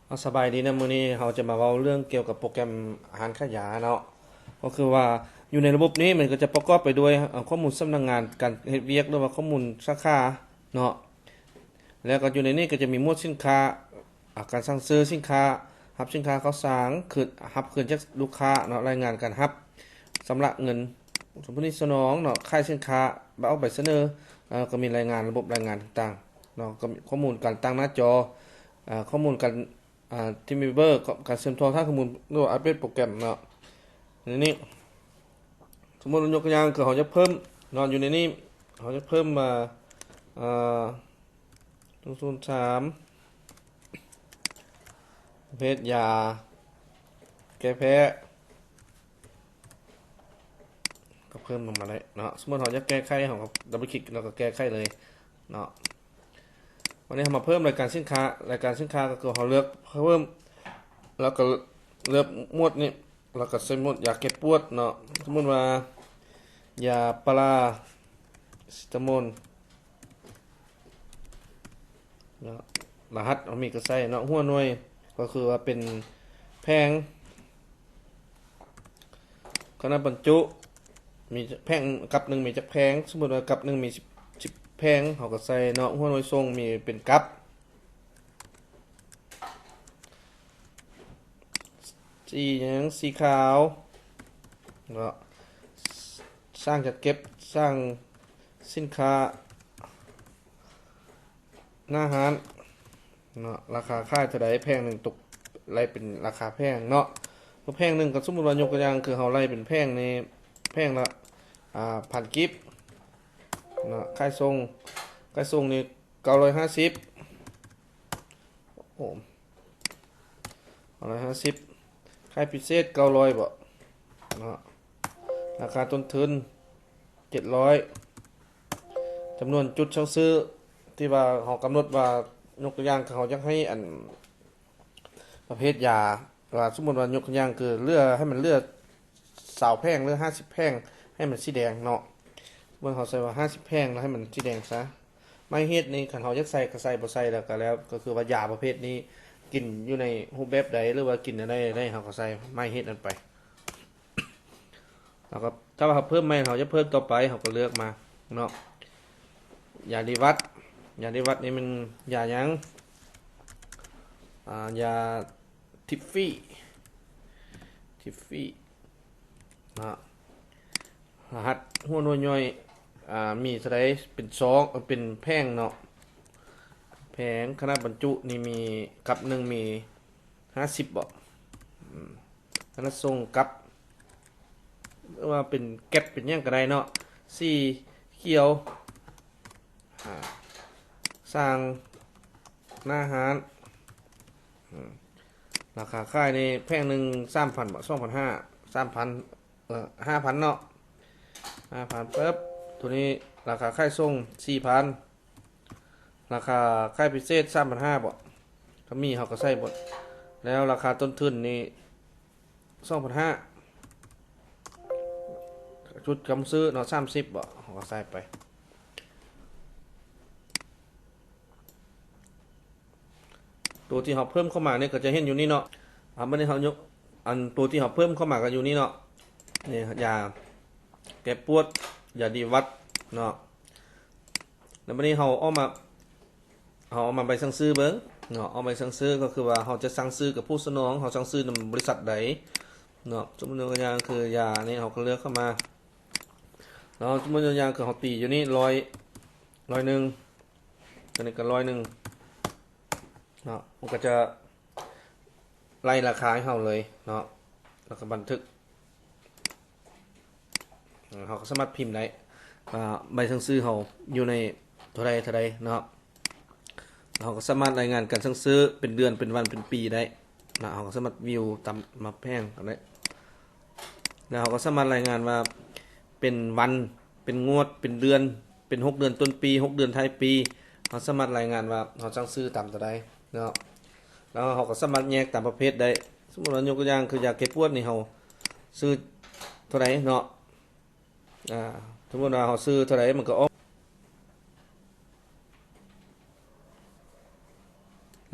ເອົາ ສະບາຍດີນະ, ມື້ນີ້ເຮົາຈະມາເວົ້າເລື່ອງກ່ຽວກັບໂປຣແກຣມຮ້ານຂາຍຢາເນາະ. ກໍຄືວ່າຢູ່ໃນລະບົບນີ້ມັນກໍຈະປະກອບໄປດ້ວຍ ເອີ ຂໍ້ມູນສຳນັກງານການເຮັດວຽກ ຫຼືວ່າຂໍ້ມູນສາຂາເນາະ. ແລ້ວກໍຢູ່ໃນນີ້ກໍຈະມີໝວດສິນຄ້າ ອາ ການສັ່ງຊື້ສິນຄ້າ, ຮັບສິນຄ້າເຂົ້າສ້າງ, ຄືນ ຮັບຄືນຈາກລູກຄ້າເນາະ, ລາຍງານການຮັບ, ຊຳລະເງິນ, ສຳເພາະນີ້ສະໜອງເນາະ, ຂາຍສິນຄ້າ, ອອກໃບສະເໜີ, ເອີ ກໍມີລາຍງານ ລະບົບລາຍງານຕ່າງໆເນາະ, ກໍມີຂໍ້ມູນການຕັ້ງໜ້າຈໍ, ເອີ ຂໍ້ມູນການ ອາ ທີ່ມີເບີ ການເຊື່ອມຕໍ່ຖານຂໍ້ມູນ ຫຼືວ່າອັບເດດໂປຣແກຣມເນາະ. ໃນນີ້ ສົມມຸດວ່າຍົກຕົວຢ່າງ ຄືເຮົາຢາກເພີ່ມເນາະ, ຢູ່ໃນນີ້ເຮົາຢາກເພີ່ມ ອາ ອາ ໜຶ່ງສູນສາມ ປະເພດຢາແກ້ແພ້ ກໍເພີ່ມລົງມາໄດ້ເນາະ. ສົມມຸດເຮົາຢາກແກ້ໄຂ ເຮົາກໍດັບເບິນຄລິກ ແລ້ວກໍແກ້ໄຂເລີຍເນາະ. ວັນນີ້ເຮົາມາເພີ່ມລາຍການສິນຄ້າ, ລາຍການສິນຄ້າກໍຄືເຮົາເລືອກເພີ່ມ ແລ້ວກໍເລືອກໝວດນີ້ ແລ້ວກໍໃສ່ໝວດຢາແກ້ປວດເນາະ. ສົມມຸດວ່າຢາປາຣາຊິຕາໂມນເນາະ, ລະຫັດເຮົາມີກໍໃສ່ເນາະ, ຫົວໜ່ວຍກໍຄືວ່າເປັນແຜງ, ຂະໜາດບັນຈຸມີແຜງ, ກັບໜຶ່ງມີຈັກແຜງ, ສົມມຸດວ່າກັບໜຶ່ງມີສິບ ສິບແຜງ ເຮົາກໍໃສ່ເນາະ, ຫົວໜ່ວຍສົ່ງມີເປັນກັບ ສີຫຍັງ? ສີຂາວເນາະ, ຊ່າງຈັດເກັບ, ຊ່າງສິນຄ້າໜ້າຮ້ານເນາະ, ລາຄາຂາຍເທົ່າໃດ, ແຜງໜຶ່ງຕົກໄລ່ເປັນລາຄາແຜງເນາະ. ແຜງໜຶ່ງກໍສົມມຸດວ່າຍົກຕົວຢ່າງ ຄືເຮົາໄລ່ເປັນແຜງນີ້ ແຜງລະ ອາ ພັນກີບເນາະ, ຂາຍສົ່ງ, ຂາຍສົ່ງນີ້ ເກົ້າຮ້ອຍຫ້າສິບ ໂອ້ ເກົ້າຮ້ອຍຫ້າສິບ, ຂາຍພິເສດເກົ້າຮ້ອຍບໍເນາະ, ລາຄາຕົ້ນທຶນເຈັດຮ້ອຍ, ຈຳນວນຈຸດສັ່ງຊື້ທີ່ວ່າເຮົາກຳນົດວ່າ ຍົກຕົວຢ່າງ ເຮົາຢາກໃຫ້ອັນ ປະເພດຢາ ວ່າສົມມຸດວ່າຍົກຕົວຢ່າງ ຄືເຫຼືອ ໃຫ້ມັນເຫຼືອຊາວແຜງ ຫຼື ຫ້າສິບແຜງ ໃຫ້ມັນສີແດງເນາະ. ເບິ່ງ ເຮົາໃສ່ວ່າຫ້າສິບແຜງ ແລ້ວໃຫ້ມັນສີແດງຊະ. ໄມ້ເຮັດນີ້ ຄັນເຮົາຢາກໃສ່ກໍໃສ່ ບໍ່ໃສ່ແລ້ວກໍແລ້ວ, ກໍຄືວ່າຢາປະເພດນີ້ກິນຢູ່ໃນຮູບແບບໃດ ຫຼືວ່າກິນແນວໃດໄດ້ ເຮົາກໍໃສ່ໄມ້ເຮັດນັ້ນໄປ. ແລ້ວກໍຖ້າວ່າເຮົາເພີ່ມໃໝ່ ເຮົາຈະເພີ່ມຕໍ່ໄປ ເຮົາກໍເລືອກມາເນາະ. ຢາດີວັດ, ຢາດີວັດນີ້ມັນຢາຫຍັງ? ອາ ຢາທິບຟີ່ ທິບຟີ່ເນາະ. ລະຫັດຫົວໜ່ວຍຍ່ອຍ ອາ ມີເທົ່າໃດ? ເປັນຊອງ ເປັນແຜງເນາະ, ແຜງ. ຂະໜາດບັນຈຸນີ້ມີ ກັບໜຶ່ງມີຫ້າສິບບໍ? ອືມ ຂະໜາດສົ່ງກັບ ຫຼືວ່າເປັນແກັບ ເປັນຫຍັງກໍໄດ້ເນາະ, ສີຂຽວ ອາ ສ້າງໜ້າຮ້ານ. ອືມ ລາຄາຂາຍນີ້ແຜງໜຶ່ງສາມພັນບໍ? ສອງພັນຫ້າ ສາມພັນ ເອີ ຫ້າພັນເນາະ, ຫ້າພັນປຶບ. ໂຕນີ້ລາຄາຂາຍສົ່ງສີ່ພັນ, ລາຄາຂາຍພິເສດສາມພັນຫ້າບໍ? ຖ້າມີເຮົາກໍໃສ່ໝົດ. ແລ້ວລາຄາຕົ້ນທຶນນີ້ສອງພັນຫ້າ, ຈຸດກຳຊື້ເນາະ ສາມສິບບໍ? ເຮົາກໍໃສ່ໄປ. ໂຕທີ່ເຮົາເພີ່ມເຂົ້າມານີ້ກໍຈະເຫັນຢູ່ນີ້ເນາະ. ອາ ບັດນີ້ເຮົາຍົກ ອັນໂຕທີ່ເຮົາເພີ່ມເຂົ້າມາກໍຢູ່ນີ້ເນາະ, ນີ້ ຢາແກ້ປວດ, ຢາດີວັດເນາະ. ແລ້ວບັດນີ້ເຮົາອອກມາ ເຮົາເອົາມາໃບສັ່ງຊື້ເບິ່ງເນາະ, ເອົາໃບສັ່ງຊື້ກໍຄືວ່າເຮົາຈະສັ່ງຊື້ກັບຜູ້ສະໜອງ, ເຮົາສັ່ງຊື້ນຳບໍລິສັດໃດເນາະ. ສົມມຸດຍົກຕົວຢ່າງຄືຢານີ້ ເຮົາກໍເລືອກເຂົ້າມາເນາະ, ສົມມຸດຍົກຕົວຢ່າງຄືເຮົາຕີຢູ່ນີ້ ຮ້ອຍ ຮ້ອຍໜຶ່ງ ຕົວນີ້ກໍຮ້ອຍໜຶ່ງເນາະ, ມັນກໍຈະໄລ່ລາຄາໃຫ້ເຮົາເລີຍເນາະ, ແລ້ວກໍບັນທຶກ. ເຮົາກໍສາມາດພິມໄດ້ວ່າໃບສັ່ງຊື້ເຮົາຢູ່ໃນເທົ່າໃດເທົ່າໃດເນາະ. ເຮົາກໍສາມາດລາຍງານການສັ່ງຊື້ເປັນເດືອນ ເປັນວັນ ເປັນປີໄດ້ນະ, ເຮົາກໍສາມາດວິວຕາມມາແພງກໍໄດ້. ແລ້ວເຮົາກໍສາມາດລາຍງານວ່າເປັນວັນ ເປັນງວດ ເປັນເດືອນ ເປັນຫົກເດືອນຕົ້ນປີ ຫົກເດືອນທ້າຍປີ, ເຮົາສາມາດລາຍງານວ່າເຮົາສັ່ງຊື້ຕາມເທົ່າໃດເນາະ. ແລ້ວເຮົາກໍສາມາດແຍກຕາມປະເພດໄດ້. ສົມມຸດວ່າຍົກຕົວຢ່າງຄືຢາແກ້ປວດນີ້ ເຮົາຊື້ເທົ່າໃດເນາະ, ອາ ສົມມຸດວ່າເຮົາຊື້ເທົ່າໃດ ມັນກໍອອກ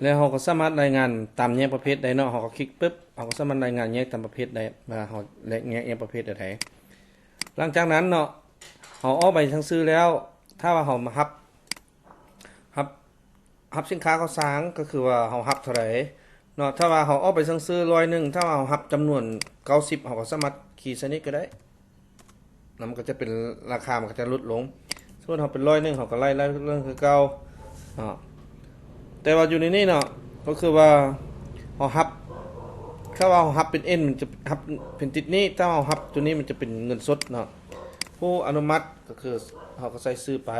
ແລ້ວເຮົາກໍສາມາດລາຍງານຕາມແຍກປະເພດໄດ້ເນາະ. ເຮົາກໍຄລິກປຶບ ເຮົາກໍສາມາດລາຍງານແຍກຕາມປະເພດໄດ້ ວ່າເຮົາແຍກ ແຍກປະເພດແນວໃດ. ຫຼັງຈາກນັ້ນເນາະ ເຮົາອອກໃບສັ່ງຊື້ແລ້ວ ຖ້າວ່າເຮົາມາຮັບ ຮັບ ຮັບສິນຄ້າເຂົ້າສາງ ກໍຄືວ່າເຮົາຮັບເທົ່າໃດເນາະ. ຖ້າວ່າເຮົາອອກໃບສັ່ງຊື້ຮ້ອຍໜຶ່ງ ຖ້າວ່າເຮົາຮັບຈຳນວນເກົ້າສິບ ເຮົາກໍສາມາດຄີໃສ່ນີ້ກໍໄດ້. ນຳ ມັນກໍຈະເປັນ ລາຄາມັນກໍຈະຫຼຸດລົງ. ສົມມຸດເຮົາເປັນຮ້ອຍໜຶ່ງ ເຮົາກໍໄລ່ ໄລ່ລົງຄືເກົ່າເນາະ. ແຕ່ວ່າຢູ່ໃນນີ້ເນາະ ກໍຄືວ່າເຮົາຮັບ ຖ້າວ່າເຮົາຮັບເປັນເອັນ ມັນຈະຮັບເປັນຕິດໜີ້, ຖ້າເຮົາຮັບຕົວນີ້ມັນຈະເປັນເງິນສົດເນາະ. ຜູ້ອະນຸມັດກໍຄືເຮົາກໍໃສ່ຊື່ໄປ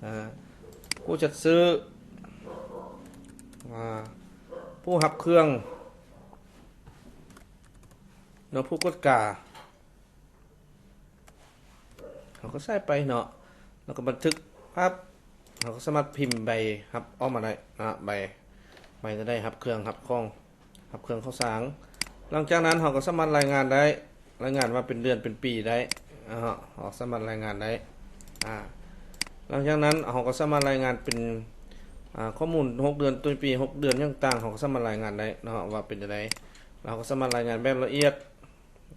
ອາ ຜູ້ຈັດຊື້ ອາ ຜູ້ຮັບເຄື່ອງເນາະ ຜູ້ກວດກາ ເຮົາກໍໃສ່ໄປເນາະ ແລ້ວກໍບັນທຶກປັບ ເຮົາກໍສາມາດພິມໃບຮັບອອກມາໄດ້ເນາະ ໃບ ໃບຈະໄດ້ຮັບເຄື່ອງ ຮັບຂອງ ຮັບເຄື່ອງເຂົ້າສາງ. ຫຼັງຈາກນັ້ນເຮົາກໍສາມາດລາຍງານໄດ້ ລາຍງານວ່າເປັນເດືອນເປັນປີໄດ້ເນາະ ເຮົາສາມາດລາຍງານໄດ້. ອາ ຫຼັງຈາກນັ້ນເຮົາກໍສາມາດລາຍງານເປັນ ອາ ຂໍ້ມູນຫົກເດືອນ ຕົ້ນປີ ຫົກເດືອນຫຍັງຕ່າງ ເຮົາກໍສາມາດລາຍງານໄດ້ເນາະ ວ່າເປັນຈັ່ງໃດ. ແລ້ວເຮົາກໍສາມາດລາຍງານແບບລະອຽດ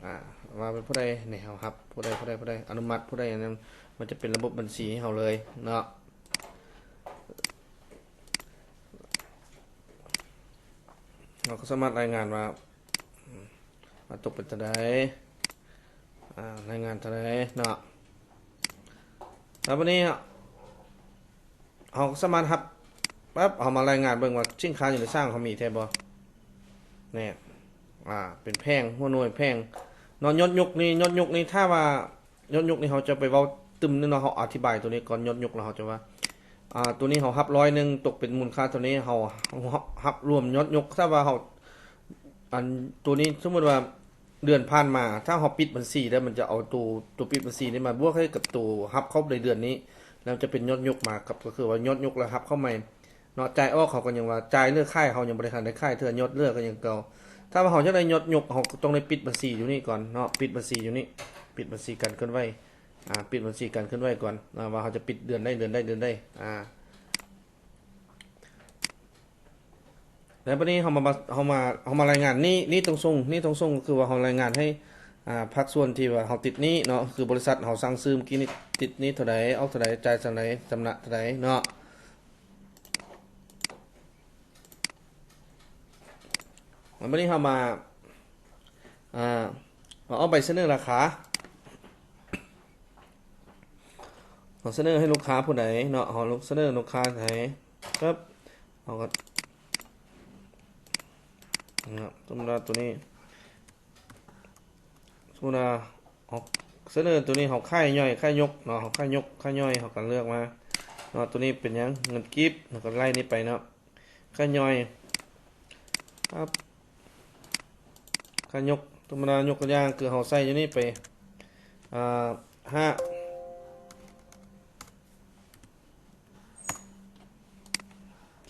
ອາ ວ່າເປັນຜູ້ໃດນີ້ ເຮົາຮັບຜູ້ໃດ ຜູ້ໃດ ຜູ້ໃດ ອະນຸມັດຜູ້ໃດ ອັນນັ້ນ ມັນຈະເປັນລະບົບບັນຊີໃຫ້ເຮົາເລີຍເນາະ. ເຮົາກໍສາມາດລາຍງານວ່າ ອາ ຕົກເປັນເທົ່າໃດ ອາ ລາຍງານເທົ່າໃດເນາະ. ແລ້ວບັດນີ້ເຮົາກໍສາມາດຮັບປັບ ເຮົາມາລາຍງານເບິ່ງວ່າສິນຄ້າຢູ່ໃນສາງເຮົາມີແທ້ບໍ່. ນີ້ ອາ ເປັນແຜງ ຫົວໜ່ວຍແຜງເນາະ. ຍອດຍົກນີ້ ຍອດຍົກນີ້ ຖ້າວ່າ ຍອດຍົກນີ້ເຮົາຈະໄປເວົ້າຕື່ມໜຶ່ງເນາະ ເຮົາອະທິບາຍຕົວນີ້ກ່ອນ. ຍອດຍົກແລ້ວເຮົາຈະວ່າ ອາ ຕົວນີ້ເຮົາຮັບຮ້ອຍໜຶ່ງ ຕົກເປັນມູນຄ່າເທົ່ານີ້ ເຮົາ ເຮົາຮັບ ຮັບລວມຍອດຍົກ. ຖ້າວ່າເຮົາ ອັນ ຕົວນີ້ສົມມຸດວ່າເດືອນຜ່ານມາ ຖ້າເຮົາປິດບັນຊີແລ້ວ ມັນຈະເອົາຕົວ ຕົວປິດບັນຊີນີ້ມາບວກໃຫ້ກັບຕົວຮັບເຂົ້າໃນເດືອນນີ້ ແລ້ວຈະເປັນຍອດຍົກມາກັບ ກໍຄືວ່າຍອດຍົກແລ້ວຮັບເຂົ້າໃໝ່ ເນາະ. ຈ່າຍອອກເຮົາກໍຍັງວ່າ ຈ່າຍເຫຼືອຂາຍເຮົາຍັງບໍ່ໄດ້ທັນໄດ້ຂາຍເທື່ອ ຍອດເຫຼືອກໍຍັງເກົ່າ. ຖ້າວ່າເຮົາຢາກໄດ້ຍອດຍົກ ເຮົາກໍຕ້ອງໄດ້ປິດບັນຊີຢູ່ນີ້ກ່ອນເນາະ ປິດບັນຊີຢູ່ນີ້ ປິດບັນຊີການເຄື່ອນໄຫວ ອາ ປິດບັນຊີການເຄື່ອນໄຫວກ່ອນ ອາ ວ່າເຮົາຈະປິດເດືອນໃດ ເດືອນໃດ ເດືອນໃດ. ອາ ແລ້ວບັດນີ້ເຮົາມາ ເຮົາມາ ເຮົາມາລາຍງານໜີ້ ໜີ້ຕ້ອງສົ່ງ ໜີ້ຕ້ອງສົ່ງ ກໍຄືວ່າເຮົາລາຍງານໃຫ້ ອາ ພາກສ່ວນທີ່ວ່າເຮົາຕິດໜີ້ເນາະ ຄືບໍລິສັດເຮົາສັ່ງຊື້ມື້ກີ້ນີ້ ຕິດໜີ້ເທົ່າໃດ ອອກເທົ່າໃດ ຈ່າຍເທົ່າໃດ ຊຳລະເທົ່າໃດເນາະ. ແລ້ວບັດນີ້ເຮົາມາ ອາ ເຮົາເອົາໃບສະເໜີລາຄາ ເຮົາສະເໜີໃຫ້ລູກຄ້າຜູ້ໃດເນາະ ເຮົາສະເໜີລູກຄ້າໃດປັບ ເຮົາກໍ ເນາະ ສົມມຸດວ່າຕົວນີ້ ສົມມຸດວ່າເຮົາສະເໜີຕົວນີ້ ເຮົາຂາຍຍ່ອຍ ຂາຍຍົກເນາະ ເຮົາຂາຍຍົກ ຂາຍຍ່ອຍ ເຮົາກໍເລືອກມາເນາະ. ຕົວນີ້ເປັນຫຍັງ ເງິນກີບ ເຮົາກໍໄລ່ນີ້ໄປເນາະ ຂາຍຍ່ອຍ ປັບ ຂາຍຍົກ ສົມມຸດວ່າຍົກຕົວຢ່າງ ຄືເຮົາໃສ່ຢູ່ນີ້ໄປ ອາ ຫ້າ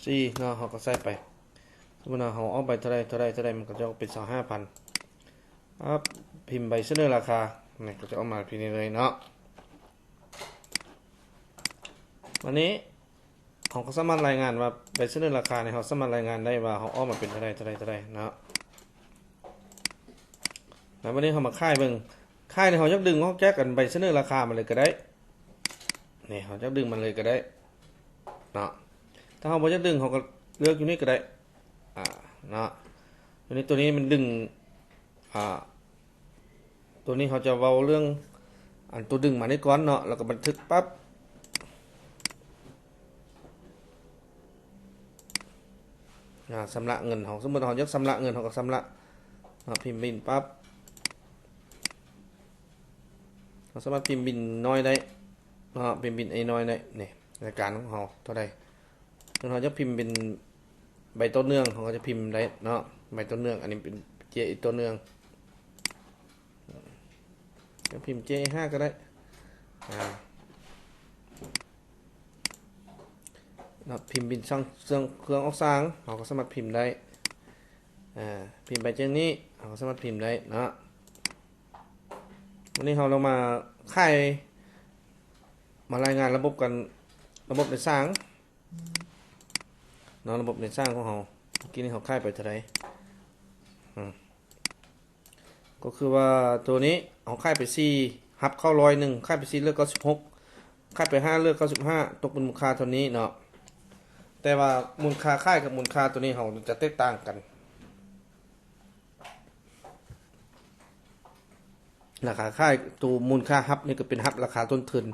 ສີ່ເນາະ ເຮົາກໍໃສ່ໄປ. ສົມມຸດວ່າເຮົາອອກໃບເທົ່າໃດ ເທົ່າໃດ ເທົ່າໃດ ມັນກໍຈະອອກເປັນຊາວຫ້າພັນ ປັບ ພິມໃບສະເໜີລາຄາ ນີ້ກໍຈະອອກມາເປັນນີ້ເລີຍເນາະ. ບັດນີ້ເຮົາກໍສາມາດລາຍງານວ່າ ໃບສະເໜີລາຄານີ້ ເຮົາສາມາດລາຍງານໄດ້ວ່າເຮົາອອກມາເປັນເທົ່າໃດ ເທົ່າໃດ ເທົ່າໃດເນາະ. ແລ້ວບັດນີ້ເຮົາມາຂາຍເບິ່ງ ຂາຍນີ້ເຮົາຢາກດຶງອອກຈາກອັນໃບສະເໜີລາຄາມາເລີຍກໍໄດ້ ນີ້ ເຮົາຢາກດຶງມາເລີຍກໍໄດ້ເນາະ. ຖ້າເຮົາບໍ່ຢາກດຶງ ເຮົາກໍເລືອກຢູ່ນີ້ກໍໄດ້ ອາ ເນາະ. ຕົວນີ້ ຕົວນີ້ມັນດຶງ ອາ ຕົວນີ້ເຮົາຈະເວົ້າເລື່ອງ ອັນຕົວດຶງມານີ້ກ່ອນເນາະ ແລ້ວກໍບັນທຶກປັບ ອາ ຊຳລະເງິນເຮົາ ສົມມຸດເຮົາຢາກຊຳລະເງິນ ເຮົາກໍຊຳລະເນາະ ພິມບິນປັບ ເຮົາສາມາດພິມບິນນ້ອຍໄດ້ເນາະ ພິມບິນ A ນ້ອຍໄດ້ ນີ້ ລາຍການຂອງເຮົາເທົ່າໃດ. ຄັນເຮົາຢາກພິມເປັນໃບຕໍ່ເນື່ອງ ເຮົາກໍຈະພິມໄດ້ເນາະ ໃບຕໍ່ເນື່ອງ ອັນນີ້ເປັນ J ຕໍ່ເນື່ອງ ຈະພິມ J ຫ້າກໍໄດ້ ອາ ເນາະ ພິມບິນຊ່າງເຄື່ອງ ເຄື່ອງອອກສາງ ເຮົາກໍສາມາດພິມໄດ້ ອາ ພິມໄປຈັ່ງນີ້ ເຮົາກໍສາມາດພິມໄດ້ເນາະ. ວັນນີ້ເຮົາລອງມາຂາຍ ມາລາຍງານລະບົບການ ລະບົບໃນສາງ ເນາະ ລະບົບໃນຊ່າງຂອງເຮົາ. ເມື່ອກີ້ນີ້ເຮົາຂາຍໄປເທົ່າໃດ? ອືມ ກໍຄືວ່າໂຕນີ້ເຮົາຂາຍໄປສີ່ ຮັບເຂົ້າຮ້ອຍໜຶ່ງ ຂາຍໄປສີ່ເຫຼືອເກົ້າສິບຫົກ ຂາຍໄປຫ້າເຫຼືອເກົ້າສິບຫ້າ ຕົກເປັນມູນຄ່າເທົ່ານີ້ເນາະ. ແຕ່ວ່າມູນຄ່າຂາຍກັບມູນຄ່າໂຕນີ້ເຮົາຈະແຕກຕ່າງກັນ. ລາຄາຂາຍ ໂຕມູນຄ່າຮັບນີ້ກໍເປັນຮັບລາຄາຕົ້ນທຶນ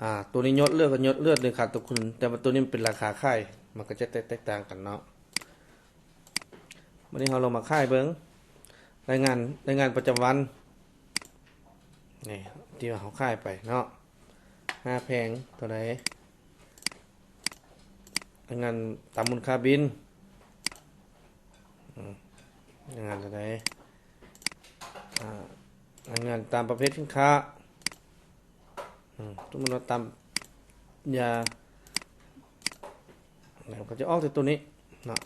ອາ ໂຕນີ້ຍອດເຫຼືອກໍຍອດເຫຼືອໃນລາຄາຕົ້ນທຶນ ແຕ່ວ່າໂຕນີ້ມັນເປັນລາຄາຂາຍ ມັນກໍຈະແຕກ ແຕກຕ່າງກັນເນາະ. ບາດນີ້ເຮົາລອງມາຂາຍເບິ່ງ ລາຍງານ ລາຍງານປະຈຳວັນນີ້ ທີ່ວ່າເຮົາຂາຍໄປເນາະ ຫ້າແຜງເທົ່າໃດ? ລາຍງານຕາມມູນຄ່າບິນ ອືມ ລາຍງານເທົ່າໃດ? ອາ ລາຍງານຕາມປະເພດສິນຄ້າ ອືມ ສົມມຸດວ່າຕາມຢາ ແລ້ວກໍຈະອອກແຕ່ໂຕນີ້ເນາະ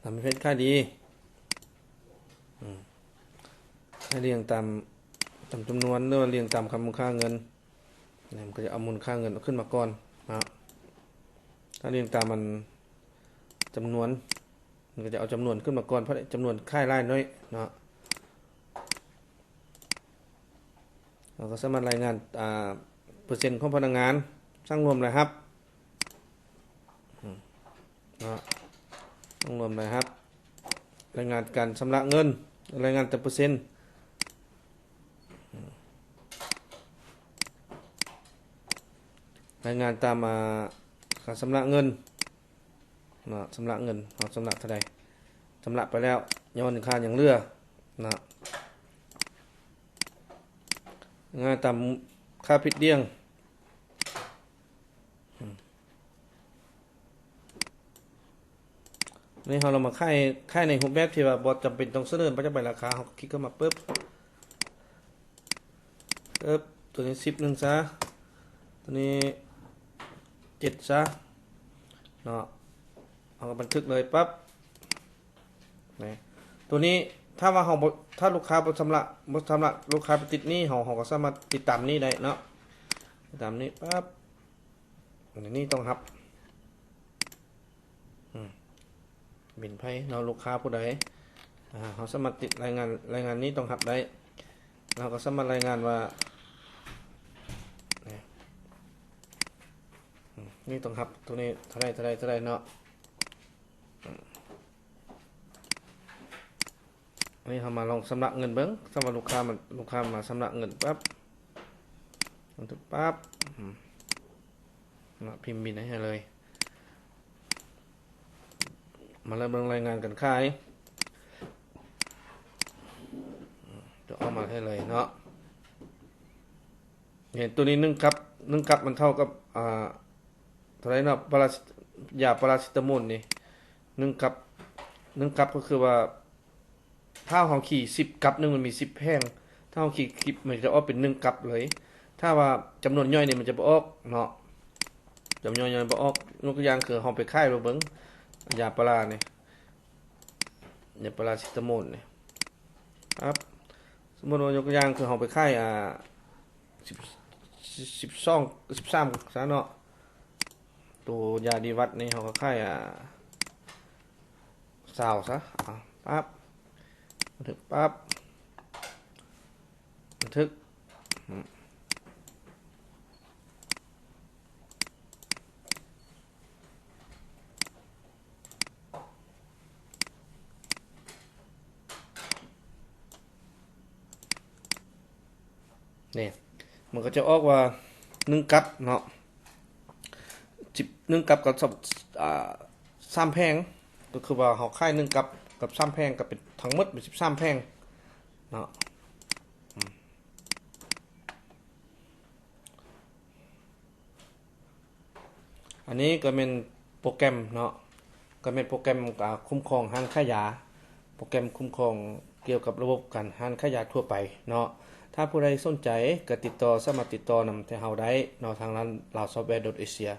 ຕາມປະເພດຂາຍດີ ອືມ ໃຫ້ລຽງຕາມ ຕາມຈຳນວນ ຫຼືວ່າລຽງຕາມຄຳມູນຄ່າເງິນ. ມັນກໍຈະເອົາມູນຄ່າເງິນຂຶ້ນມາກ່ອນເນາະ ຖ້າລຽງຕາມອັນຈຳນວນ ມັນກໍຈະເອົາຈຳນວນຂຶ້ນມາກ່ອນ ເພາະຈຳນວນຂາຍຫຼາຍໜ້ອຍເນາະ. ເຮົາກໍສາມາດລາຍງານ ອາ ເປີເຊັນຂອງພະນັກງານ ສັງລວມລາຍຮັບ ອືມ ເນາະ ຕ້ອງລວມລາຍຮັບ ລາຍງານການຊຳລະເງິນ ລາຍງານແຕ່ເປີເຊັນ ອືມ ລາຍງານຕາມ ອາ ການຊຳລະເງິນເນາະ ຊຳລະເງິນ ເຮົາຊຳລະເທົ່າໃດ? ຊຳລະໄປແລ້ວ ຍ້ອນຄ່າຍັງເຫຼືອເນາະ ລາຍງານຕາມຄ່າຜິດດ່ຽງ. ອືມ ນີ້ເຮົາລອງມາຂາຍ ຂາຍໃນຮູບແບບທີ່ວ່າບໍ່ຈຳເປັນຕ້ອງສະເໜີ ບໍ່ຈຳເປັນລາຄາ ເຮົາຄລິກເຂົ້າມາປຶບ ປຶບ ໂຕນີ້ສິບໜຶ່ງຊະ ໂຕນີ້ເຈັດຊະເນາະ ເຮົາກໍບັນທຶກເລີຍ ປັບ. ນີ້ ໂຕນີ້ ຖ້າວ່າເຮົາບໍ່ ຖ້າລູກຄ້າບໍ່ຊຳລະ ບໍ່ຊຳລະ ລູກຄ້າໄປຕິດໜີ້ເຮົາ ເຮົາກໍສາມາດຕິດຕາມໜີ້ໄດ້ເນາະ ຕິດຕາມໜີ້ ປັບ ອັນນີ້ຕ້ອງຮັບ ອືມ ບິນໃຜເນາະ ລູກຄ້າຜູ້ໃດ ອາ ເຮົາສາມາດຕິດລາຍງານ ລາຍງານໜີ້ຕ້ອງຮັບໄດ້ ເຮົາກໍສາມາດລາຍງານວ່າ ນີ້ ອືມ ໜີ້ຕ້ອງຮັບໂຕນີ້ເທົ່າໃດ ເທົ່າໃດ ເທົ່າໃດເນາະ. ອັນນີ້ເຮົາມາລອງຊຳລະເງິນເບິ່ງ ສຳລັບລູກຄ້າ ມາ ລູກຄ້າມາຊຳລະເງິນປັບ ບັນທຶກປັບ ອືມ ເນາະ ພິມບິນໃຫ້ເລີຍ ມາເລີ່ມເບິ່ງລາຍງານການຂາຍ ຈະອອກມາໃຫ້ເລີຍເນາະ. ເຫັນໂຕນີ້ໜຶ່ງກັບ ໜຶ່ງກັບມັນເທົ່າກັບ ອ່າ ເທົ່າໃດເນາະ ປາຣາຊິ ຢາປາຣາຊິຕາໂມນນີ້ ໜຶ່ງກັບ ໜຶ່ງກັບກໍຄືວ່າ ຖ້າເຮົາຂີ່ສິບກັບໜຶ່ງ ມັນມີສິບແຜງ ຖ້າເຮົາຂີ່ ຂີ່ ມັນຈະອອກເປັນໜຶ່ງກັບເລີຍ ຖ້າວ່າຈຳນວນຍ່ອຍນີ້ມັນຈະບໍ່ອອກເນາະ ຈຳນວນຍ່ອຍບໍ່ອອກ. ຍົກຕົວຢ່າງຄືເຮົາໄປຂາຍເບິ່ງ ຢາປາຣານີ້ ຢາປາຣາຊິຕາໂມນນີ້ ປັບ ສົມມຸດວ່າຍົກຕົວຢ່າງຄືເຮົາໄປຂາຍ ອ່າ ສິບ ສິບສອງ ສິບສາມຊະເນາະ ໂຕຢາດີວັດນີ້ເຮົາກໍຂາຍ ອ່າ ຊາວຊະ ອ່າ ປັບ ບັນທຶກປັບ ບັນທຶກ ອືມ ນີ້ ມັນກໍຈະອອກວ່າໜຶ່ງກັບເນາະ ສິບ ໜຶ່ງກັບກັບສາມ ອ່າ ສາມແຜງ ກໍຄືວ່າເຮົາຂາຍໜຶ່ງກັບກັບສາມແຜງ ກໍເປັນທັງໝົດເປັນສິບສາມແຜງເນາະ ອືມ. ອັນນີ້ກໍແມ່ນໂປຣແກຣມເນາະ ກໍແມ່ນໂປຣແກຣມ ອາ ຄຸ້ມຄອງຮ້ານຂາຍຢາ ໂປຣແກຣມຄຸ້ມຄອງກ່ຽວກັບລະບົບການຮ້ານຂາຍຢາທົ່ວໄປເນາະ. ຖ້າຜູ້ໃດສົນໃຈກໍຕິດຕໍ່ ສາມາດຕິດຕໍ່ນຳທາງເຮົາໄດ້ເນາະ ທາງຮ້ານ Lao Software dot asia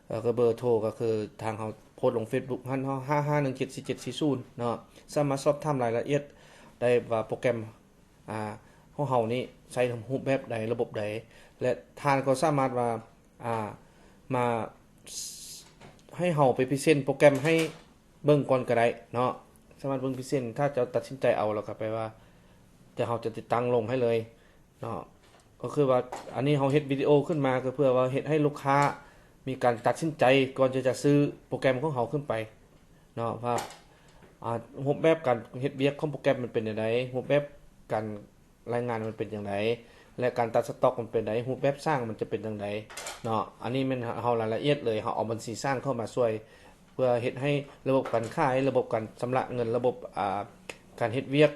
ແລ້ວກໍເບີໂທກໍຄືທາງເຮົາໂພສລົງເຟສບຸກຫັ້ນເນາະ ຫ້າຫ້າໜຶ່ງເຈັດສີ່ເຈັດສີ່ສູນເນາະ ສາມາດສອບຖາມລາຍລະອຽດໄດ້ວ່າໂປຣແກຣມ ອ່າ ຂອງເຮົານີ້ໃຊ້ຮູບແບບໃດ ລະບົບໃດ ແລະ ທ່ານກໍສາມາດວ່າ ອ່າ ມາ ໃຫ້ເຮົາໄປພຣີເຊັນໂປຣແກຣມໃຫ້ເບິ່ງກ່ອນກໍໄດ້ເນາະ. ສາມາດເບິ່ງພຣີເຊັນ ຖ້າເຈົ້າຕັດສິນໃຈເອົາ ແລ້ວກໍແປວ່າ ແຕ່ເຮົາຈະຕິດຕັ້ງລົງໃຫ້ເລີຍເນາະ. ກໍຄືວ່າ ອັນນີ້ເຮົາເຮັດວິດີໂອຂຶ້ນມາ ກໍເພື່ອວ່າເຮັດໃຫ້ລູກຄ້າມີການຕັດສິນໃຈ ກ່ອນທີ່ຈະຊື້ໂປຣແກຣມຂອງເຮົາຂຶ້ນໄປເນາະ ວ່າ ອ່າ ຮູບແບບການເຮັດວຽກຂອງໂປຣແກຣມມັນເປັນແນວໃດ, ຮູບແບບການ ລາຍງານມັນເປັນຈັ່ງໃດ ແລະ ການຕັດສະຕັອກມັນເປັນໃດ, ຮູບແບບສ້າງມັນຈະເປັນຈັ່ງໃດເນາະ. ອັນນີ້ແມ່ນເຮົາລາຍລະອຽດເລີຍ, ເຮົາເອົາບັນຊີສ້າງເຂົ້າມາຊ່ວຍ ເພື່ອເຮັດໃຫ້ລະບົບການຂາຍ, ລະບົບການຊຳລະເງິນ, ລະບົບ ອ່າ ການເຮັດວຽກ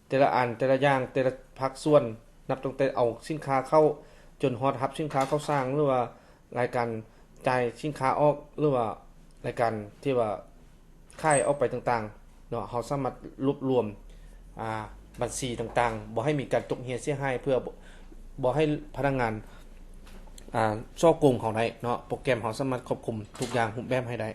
ແຕ່ລະອັນ, ແຕ່ລະຢ່າງ, ແຕ່ລະພາກສ່ວນ, ນັບຕັ້ງແຕ່ເອົາສິນຄ້າເຂົ້າ ຈົນຮອດຮັບສິນຄ້າເຂົ້າສ້າງ ຫຼືວ່າ ລາຍການຈ່າຍສິນຄ້າອອກ ຫຼືວ່າລາຍການທີ່ວ່າຂາຍອອກໄປຕ່າງໆເນາະ, ເຮົາສາມາດລວບລວມ ອ່າ ບັນຊີຕ່າງໆ ບໍ່ໃຫ້ມີການຕົກເຮ່ຍເສຍຫາຍ ເພື່ອບໍ່ ບໍ່ໃຫ້ພະນັກງານ ອ່າ ສໍ້ໂກງເຮົາໄດ້ເນາະ. ໂປຣແກຣມເຮົາສາມາດຄວບຄຸມທຸກຢ່າງຮູບແບບໃຫ້ໄດ້.